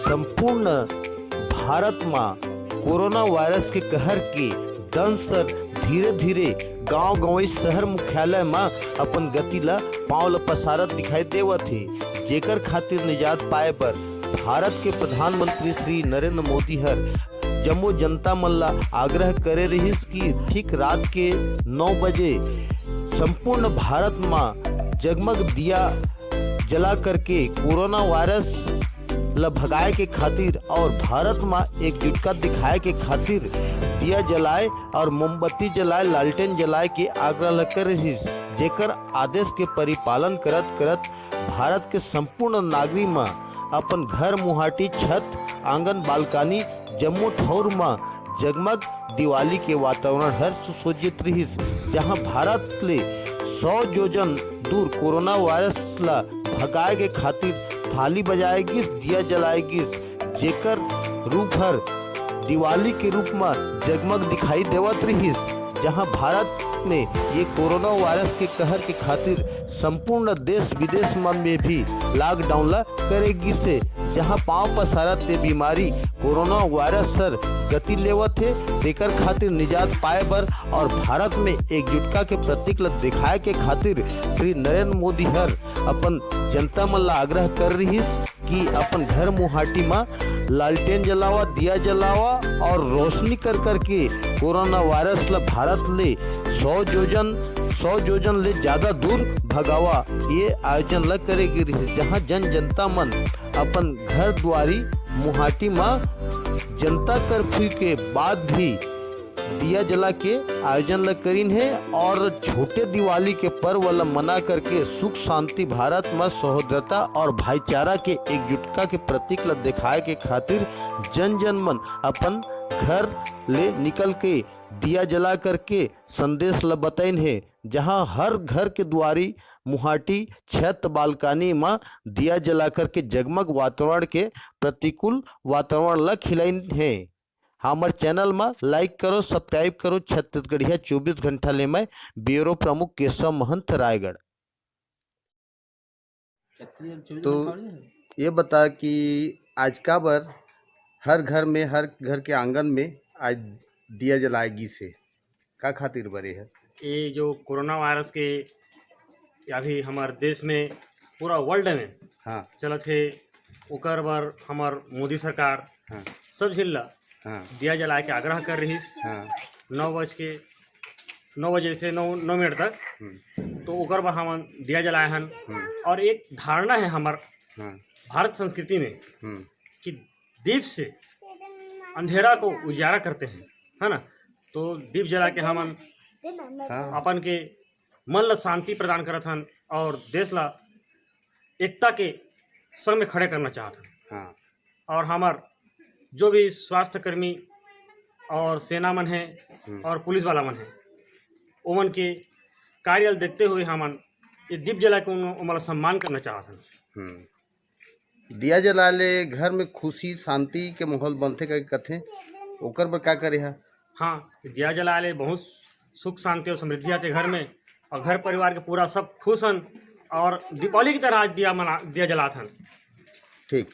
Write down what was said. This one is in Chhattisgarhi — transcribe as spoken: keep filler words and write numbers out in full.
संपूर्ण भारत म कोरोना वायरस के कहर के दंश धीरे-धीरे गांव-गंवई, शहर मुख्यालय म अपन गति ल, पांव ल पसारत दिखाई देवत हे, जेकर खातिर निजात पाए बर भारत के प्रधानमंत्री श्री नरेंद्र मोदी हर जम्मो जनता मन ला आग्रह करे रिहिस कि ठीक रात के नौ बजे संपूर्ण भारत म जगमग दिया जला करके कोरोना वायरस ल भगाए के खातिर और भारत म एकजुटता दिखाए के खातिर दिया जलाए और मोमबत्ती जलाए, लालटेन जलाए के आग्रह ल करे रिहिस, जेकर आदेश के परिपालन करत करत भारत के संपूर्ण नागरिक म अपन घर मुहाटी, छत, आंगन, बालकनी, जम्मो ठौर म जगमग दिवाली के वातावरण हर सुसज्जित रिहिस, जहां भारत ले सौ जोजन दूर कोरोना वायरस ला भगाए के खातिर थाली बजाए गिस, दिया जलाए गिस, जेकर रूप हर दिवाली के रूप म जगमग दिखाई देवत रिहिस, जहां भारत में ये कोरोना वायरस के कहर के खातिर संपूर्ण देश विदेश मन में भी लॉकडाउन ला करे गिस हे, जहां पांव पसारत ये बीमारी कोरोना वायरस हर गति लेवत हे, तेकर खातिर निजात पाए बर और भारत में एकजुटता के प्रतीक ला दिखाए के खातिर श्री नरेंद्र मोदी हर अपन जनता मन ला आग्रह कर रिहिस कि अपन घर मुहाटी म लालटेन जलावा, दिया जलावा और रोशनी कर करके कोरोना वायरस ला भारत ले सौ जोजन, सौ जोजन ले ज्यादा दूर भगावा। ये आयोजन ला करे गे रिहिस, जहां जन जनता मन अपन घर दुआरी मुहाटी म जनता कर्फ्यू के बाद भी दिया जला के आयोजन ल करिन हे और छोटे दिवाली के पर्व ल मना करके सुख शांति, भारत म सहोदरता और भाईचारा के एकजुटता के प्रतीक ल दिखाए के खातिर जन जन मन अपन घर ले निकल के दिया जला करके संदेश ल बताइन हे, जहां हर घर के दुआरी, मुहाटी, छत, बालकनी म दिया जला करके जगमग वातावरण के प्रतिकूल वातावरण ल खिलाइन हे। हमर चैनल म लाइक करो, सब्सक्राइब करो। छत्तीसगढ़िया चौबीस घंटा ले मैं ब्यूरो प्रमुख केशव महंत, रायगढ़। तो ये बता कि आज काबर हर घर में, हर घर के आंगन में आज दिया जलाए गिस हे, का खातिर बरे हे? ये जो कोरोना वायरस के अभी हमर देश में, पूरा वर्ल्ड में हाँ। चलत हे, ओकर बर हमर मोदी सरकार हाँ। सब झिन ला हाँ। दिया जलाए के आग्रह कर रिहिस। हाँ। नौ बज के, नौ बजे से नौ, नौ मिनट तक। हम्म। तो ओकर बर हमन दिया जलाए हन। हम्म। और एक धारणा है हमर हाँ। भारत संस्कृति में हम्म। कि दीप से अंधेरा को उजाला करते हैं, है ना? तो दीप जला के हमन हाँ। अपन के मन ला शांति प्रदान करत हन और देश ला एकता के संग में खड़े करना चाहत हन। हाँ। और हमर जो भी स्वास्थ्य कर्मी और सेना मन है हम्म। और पुलिस वाला मन है, ओमन के कार्य ल देखते हुए हमन ये दीप जला के उन-, ओमन ला सम्मान करना चाहत हन। हम्म। दिया जला ले घर में खुशी शांति के माहौल बनथे कहिके कथे, ओकर बर का करे हा? हाँ, दिया जला ले बहुत सुख शांति और समृद्धि आथे घर में, और घर परिवार के पूरा सब खुश हन और दीपावली की तरह आज दिया मना, दिया जलात हन। ठीक।